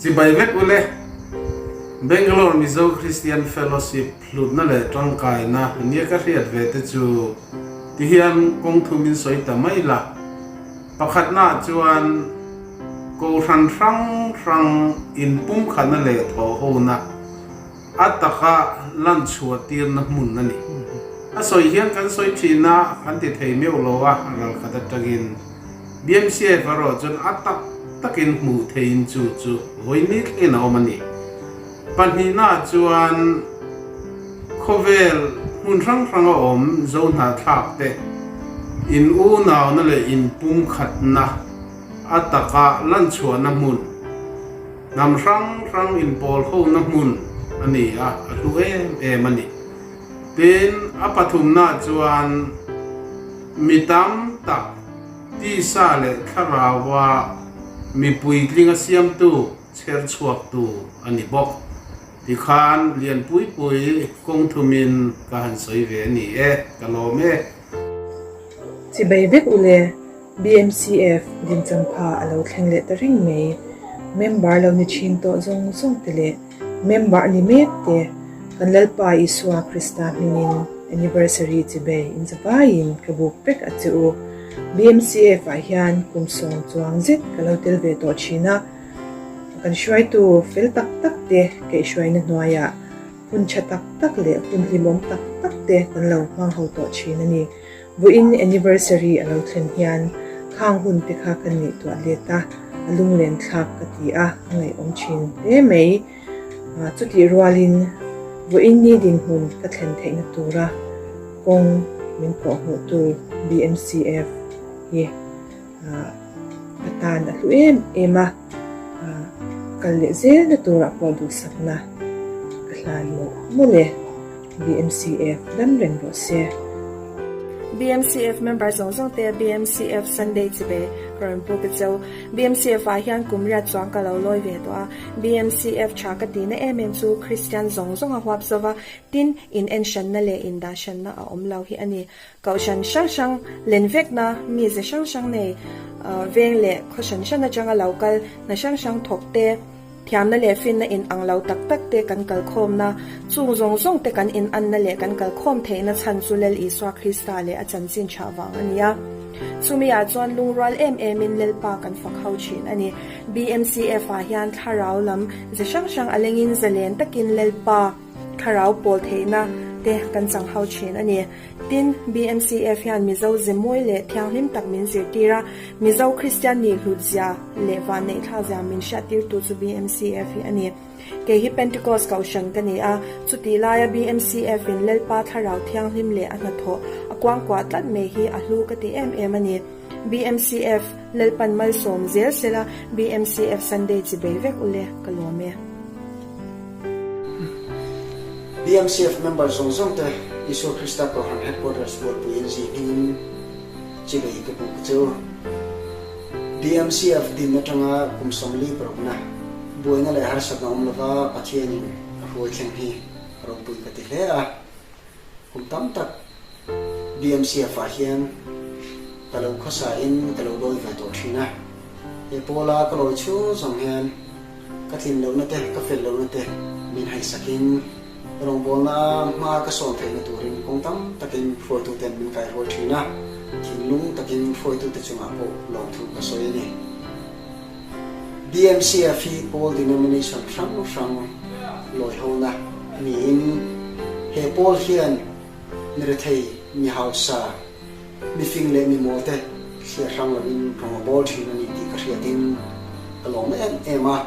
Chibai vek ule. Bangalore Mizo Christian Fellowship hlutna leh tangkaina nia ka hriat ve te chu tihian kawng thum in sawi ta mai la. Pakhatnaah chuan Kohhran hrang hrang inpumkhatna leh thawhhona a taka lan chhuah tirna hmun a ni. A sawi hian kan sawi thin a, kan ti thei meuh lo a, ralkhat atangin BMCF erawh chuan a tak takin hmuh theihin chu chu vawi ni thlengin a awm a ni. Pahnihnaah chuan khawvel hmun hrang hranga awm Zohnahthlak te in unauna leh inpumkhatna a taka lan chhuahna hmun, Hnam hrang hrang inpawl hona hmun a ni a, a hlu em em a ni. Tin, a pathumnaah chuan mi tam tak tisa leh thlaraua mi puitlinga siamtu, chher chhuaktu a ni bawk. Tikhan lianpui pui kawng thumin ka han sawi ve a ni e, ka lawm e. Chibai vek u le, BMCF dinchangpha a lo thleng leh ta reng mai. Member lo ni thin tawh zawng zawng te leh member ni mek te kan Lalpa Isua Krista hmingin anniversary chibai inzavaiin ka buk vek a che u. BMCF ah hian kum sawm chuang zet ka lo tel ve tawh thin a, kan hruaitu fel tak tak te kaihhruaina hnuaiah hun tha tak tak leh hun hlimawm tak tak te kan lo hmang ho tawh thin a ni. Vawiin anniversary a lo thlen hian khang hun te kha ka nihtuah let a, a lunglen thlak ka ti a, a ngaihawm thin hle mai. Chutih rualin vawiin ni dinhmun ka thlen theihna tura kawng min kawhhmuhtu BMCF hi ka tan a hlu em em a, kal leh zelna turah pawh duhsakna ka hlan mawlh mawlh e. BMCF dam reng rawh se. BMCF member zawng zawng te BMCF Sunday chibe ka rawn pu ka cheu. BMCF ah hian kum riat chuang ka lo lawi ve tawh a. BMCF tha ka tihna em em chu Kristian zawng zawng a huap zova, tin in en hranna leh in dah hranna a awm lo hi a ni. Kohhran hrang hrang len vekna mize hrang hrang nei veng leh khaw hran hran atanga lo kal hna hrang hrang thawk te, Thiamna leh finna in ang lo tak tak te kan kalkhawmna, chung zawng zawng te kan in anna leh kan kalkhawm theihna chhan chu Lal Isua Krista leh a chanchin chhah vang a ni a. Chumi ah chuan lungrual em em in Lalpa kan fak ho thin a ni. BMCF ah hian thlarau lam ze hrang hrang a lengin zalen takin Lalpa thlarau pawl theihna te kan chang ho thin a ni. Tin, BMCF hian Mizo ze mawi leh thianghlim tak min zirtir a, Mizo Kristian nih hlut zia leh vanneih thlak zia min hriattirtu chu BMCF hi a ni. Kei hi Pentecost Kohhran ka ni a, chutih laia BMCF in Lalpa Thlarau Thianghlim leh a hnathawh a kuangkuah tlat mai hi a hlu ka ti em em a ni. BMCF, Lalpan malsawm zel sela, BMCF Sunday chi bei vek ule, ka lawm e. BMCF member zawng zawng te Isua Krista Kohhran Headquarters bualpui in zi hmingin chibei ka buk chu BMCF din atanga kum 46 na buaina leh harsatna awm lova Pathianin a hruai thleng hi ropui ka ti hle a. Kum tam tak BMCF ah hian ka lo khawsa in ka lo lawi ve tawh thin a, he pawla ka lawi chhung zawng hian ka tlin lohna te ka fel lohna te min haihsakin rawngbawlna hma ka sawn theihna turin kawng tam takin hruaituten min kaihruai thin a, thinlung takin hruaitute chungah pawh lawmthu ka sawi a ni. BMCF hi pawl denomination hrang hrang lawihona niin he pawl hian mi rethei, mi hausa, mi fing leh mi mawl te thliar hrang lovin rawng a bawl thin a ni tih ka hriatin ka lawm em em a.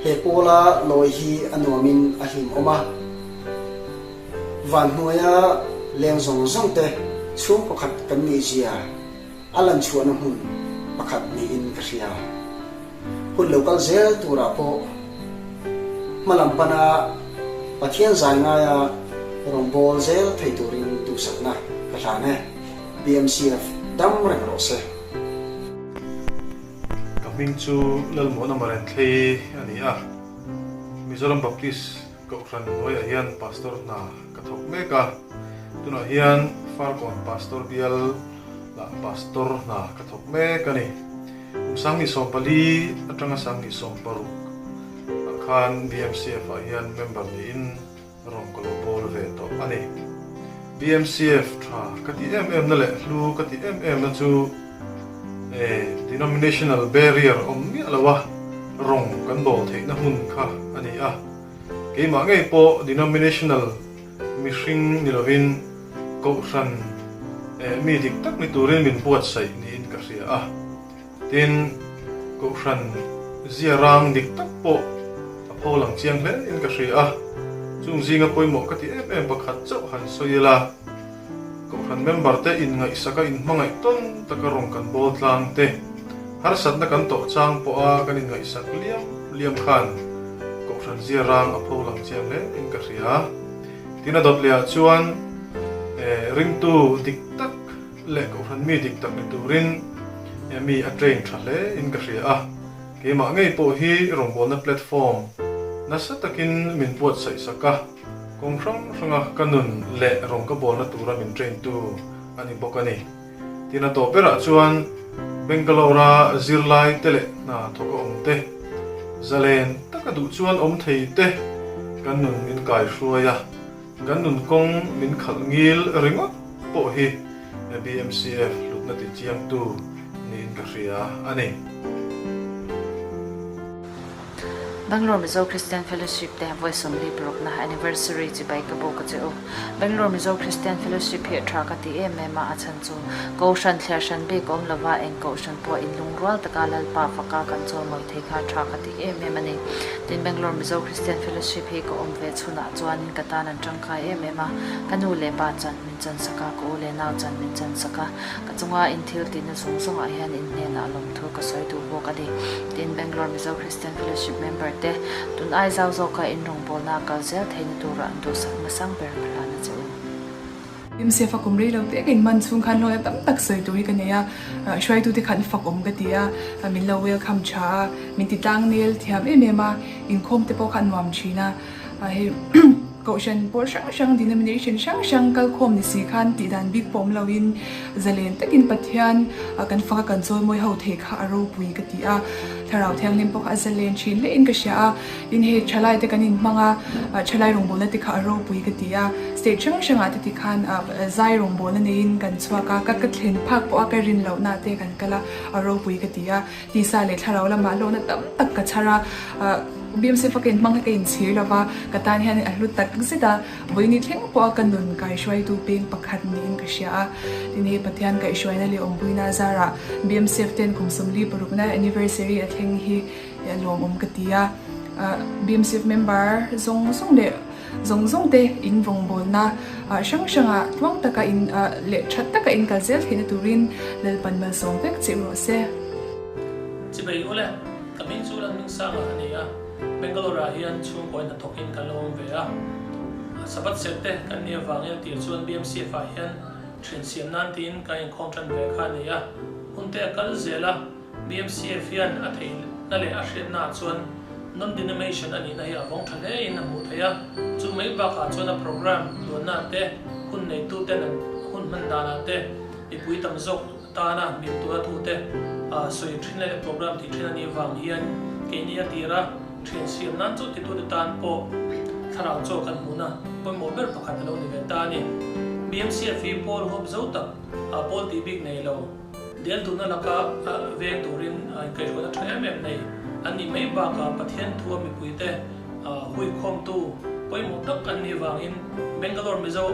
He pawla lawi hi a nuamin a hlimawm a, van hnuaia leng zawng zawng te chhung pakhat kan nih zia, A lan chhuahna hmun pakhat niin ka hria. Hun lo kal zel turah pawh hma lam pana Pathian zai ngaia rawn bawl zel thei turin duhsakna ka hlan e. BMCF dam reng rawh se. Ka hming chu Lalmuana Marenthei a ni a, Mizoram Baptist Kohhran hnuaiah hian Pastor hna ka thawk mek a, tunah hian Farkawn Pastor bial lah Pastor hna ka thawk mek a ni. Kum 2014 atanga 2026. khan BMCF ah hian member niin Rawng ka lo bawl ve tawh a ni. BMCF tha ka tih em em na leh hlu ka tih em em na chu e denominational barrier awm miah lo a rawng kan bawl theihna hmun kha a ni a. Keimah ngei pawh denominational mihring ni lovin kohhran e mi dik tak ni turin min buatsaih niin ka hria a. Tin, Kohhran zia rang dik tak pawh a pho lang chiang hle in ka hria a, chung zinga pawimawh ka ti em em pakhat chauh han sawi ila, Kohhran member te inngaihsaka inhmangaih tawn taka rawng kan bawl tlang te, harsatna kan tawh chang pawha kan inngaihsak liam liam khan Kohhran zia rang a pho lang chiang hle in ka hria. Tin, a dawt lehah chuan ringtu dik tak, leh kohhran mi dik tak ni turin mi a train tha hle in ka hria a, keimah ngei pawh hi rawngbawlna platform nasa takin min buatsaih sak a, kawng hrang hranga ka nun leh rawng ka bawlna tura min train tu a ni bawk a ni. Tin a tawp berah chuan Bangalore-a zirlai te leh hna thawk a awm te, zalen taka duh chuan awm thei te kan nun min kaihruai a, Kan nun kawng min khalh ngil ringawt pawh hi BMCF hlutna ti chiangtu niin ka hria a ni. Bangalore Mizo Christian Fellowship te vawi 46 na anniversary chibai ka bawk a che u. Bangalore Mizo Christian Fellowship hi a tha ka ti em em a, a chhan chu Kohhran thliar hran bik awm lova eng Kohhran pawh inlungrual taka Lalpa faka kan chawimawi thei kha tha ka ti em em a ni. Tin Bangalore Mizo Christian Fellowship hi ka awm ve chhunah chuanin ka tan an tangkai em em a, ka nu leh pa chan min chan sak a, ka u leh nau chan min chan sak a, ka chunga in thil tihna zawng zawngah hian in hnenah lawmthu ka sawi duh bawk a ni. Tin Bangalore Mizo Christian Fellowship member te tun ai zau zawka in rawngbawlna kal zel theihna turah an duhsak hmasang ber ka hlan a che u. Himsefa kum rei lo te ka inman chhung khan hlawhna tam tak sawi tur hi ka nei a, hruaitute khan fak awm ka ti a, min lo welcome tha a, min ti tlang nel thiam em em a, inkhawm te pawh kha a nuam thin a, hei kohhran pawl hrang hrang denomination hrang hrang kalkhawm ni si khan tih dan bik pawh awm loin zalen takin Pathian kan fak a kan chawimawi ho thei kha a ropui ka ti a, Thlarau Thianghlim pawh kha a zalen thin hle in ka hria a. Tin hei thalai te kan inhmang a, thalai rawngbawlna te kha a ropui ka ti a, state hrang hrangah te tikhan zai rawngbawlna neiin kan chhuak a, ka ka thlen phak pawh a ka rin lohna te kan kal a, a ropui ka ti a, tisa leh thlarau lamah hlawhna tam tak ka chhar a, BMC fa ka inhmang hi ka inchhir lo va, ka tan hian a hlu tak zet a, vawiini thleng pawh a ka nun kaihruaitu peng pakhat niin ka hria a, tin hei Pathian kaihhruaina leh awmpuina zarah BMCF ten kum 46 na anniversary a thleng hi Hi a lawmawm ka ti a, BMCF member zawng zawng leh zawng zawng te in rawngbawlna hrang hrangah tluang taka in leh that taka in kal zel theihna turin Lalpan malsawm vek che rawh se. Chibei ule, ka hming chu Lalhmingsanga a ni a, Bangalore ah hian chhungkaw in hnathawk in kan lo awm ve a. Sabbath serh te kan nih avangin a tir chuan BMCF ah hian thian siam nan tiin kan inkhawm tan ve kha a ni a, hun te a kal zel a. BMCF hian a theihna leh a hriatnaah chuan non-denomination a nihna hi a vawng tha hle in a hmuh theih a, chu mai bakah chuan a programme duannaah te, hun neituten an hun hman danah te, mipui tam zawk tana mil tura thute sawi thin leh programme tih thin a nih vang hian keini a tira thian siam nan chaw titute tan pawh thlarau chaw kan hmuhna pawimawh ber pakhat a lo ni ve ta a ni. BMCF hi pawl huap zo tak, pawl tih bik nei lo. Del duhna laka veng turin inkaihhruaina tha em em nei an nih mai bakah Pathian thua mipuite huikhawmtu pawimawh tak an nih vangin Bangalore Mizo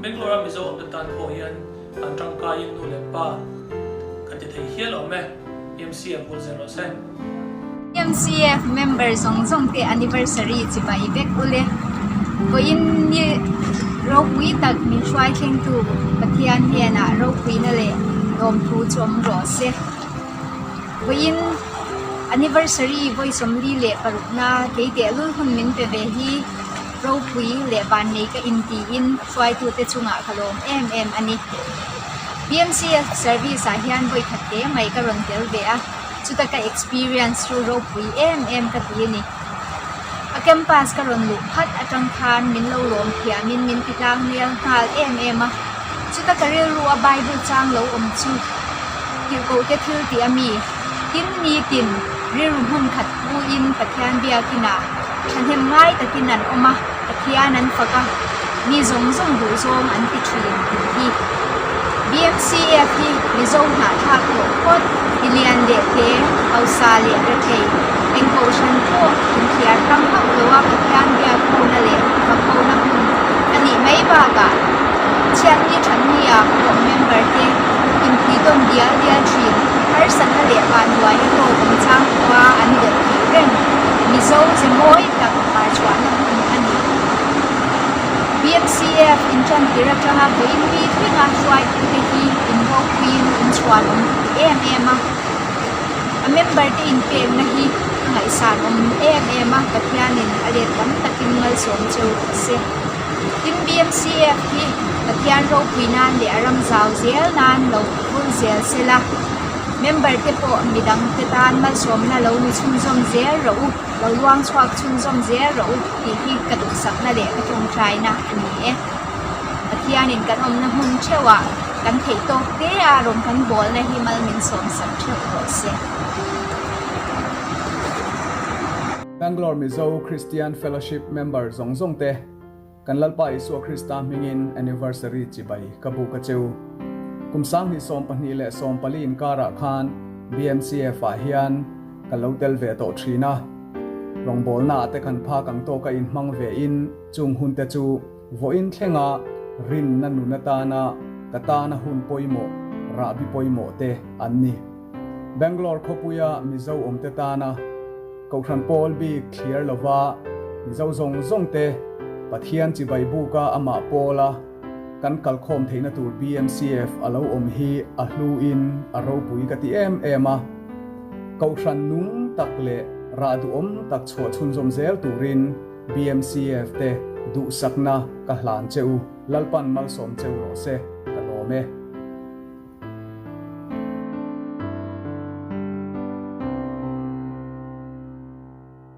Bangalore-a Mizo awmte tan pawh hian an tangkaiin nu leh pa kan ti thei hial awm e. MCF bul zel rawh se. MCF member zawng zawng te anniversary chibai vek ule. Vawiin ni ropui tak min hruai thlengtu Pathian hnenah ropuina leh lawmthu chu awm rawh se. Vawiin anniversary vawi 46na kei tehlul hun min pe ve hi ropui leh vannei ka intiin hruaitute chungah ka lawm em em a ni. BMCF service ah hian vawi khat te mai ka rawn tel ve a. Chuta ka experience chu ropui em em ka ti a ni. A campus ka rawn luh phat atang khan min lo lawm thiamin min ti tlang nel nghal em em a. Chuta ka rilru a Bible chang lo awm chu tirhkoh te thil tih a mi. Tin nitin rilru hmun khat pu in Pathian biakin ah. Thahnem ngai takin an awm a, Pathian an fak a, mi zawng zawng duhzawng an ti thin tih hi. BMCF hi Mizo hnahthlak tawh phawt, milian leh te, hausa leh rethei, eng kohhran pawh inthiar hrang hauh loa Pathian biak hona leh fak hona hmun a nih mai bakah chhiatni thatni ah pawh member te inpui tawn dial dial thin, harsatna leh vanduai a tawk awm chang pawha an belh theih reng. Mizo ze mawi tak parchhuahna hmun a ni. BMCF inṭantir aṭanga vawiin mi thlenga hruaitute hi inropuiin inchhuan awm ka ti em em a. A member te inpekna hi a ngaihsan awm em em a, Pathianin a let tam takin malsawm cheu rawh se. Tin, BMCF hi Pathian ropui nan leh a ram zau zel nan lo vul zel se la, member te pawh midang te tan malsawmna lo ni chhunzawm zel rawh u, lo luang chhuak chhunzawm zel rawh u tih hi ka duhsakna leh ka tawngtaina a ni e. Pathianin kan awmna hmun theuhah kan theih tawk te a rawn kan bawlna hi mal min sawmsak theuh rawh se. Bangalore Mizo Christian Fellowship member zawng zawng te kan Lalpa Isua Krista hmingin Anniversary chibai ka buk a cheu. Kum 2022 leh 14 inkarah khan BMCF ah hian ka lo tel ve tawh thin a. Rawngbawlna ah te kan phak ang tawka inhmang ve in chung hun te chu vawiin thlenga rinna nun atana ka tana hun pawimawh, rahbi pawimawh te an ni. Bangalore khawpuia Mizo awmte tana Kohhran pawl bik thliar lova Mizo zawng zawng te Pathian chibai buka amah pawla kan kalkhawm theihna tur BMCF a lo awm hi a hluin a ropui ka ti em em a. Kohhran nung tak leh rah duhawm tak chhuah chhunzawm zel turin BMCF te duhsakna ka hlan che u. Lalpan malsawm cheu rawh se, ka lawm e.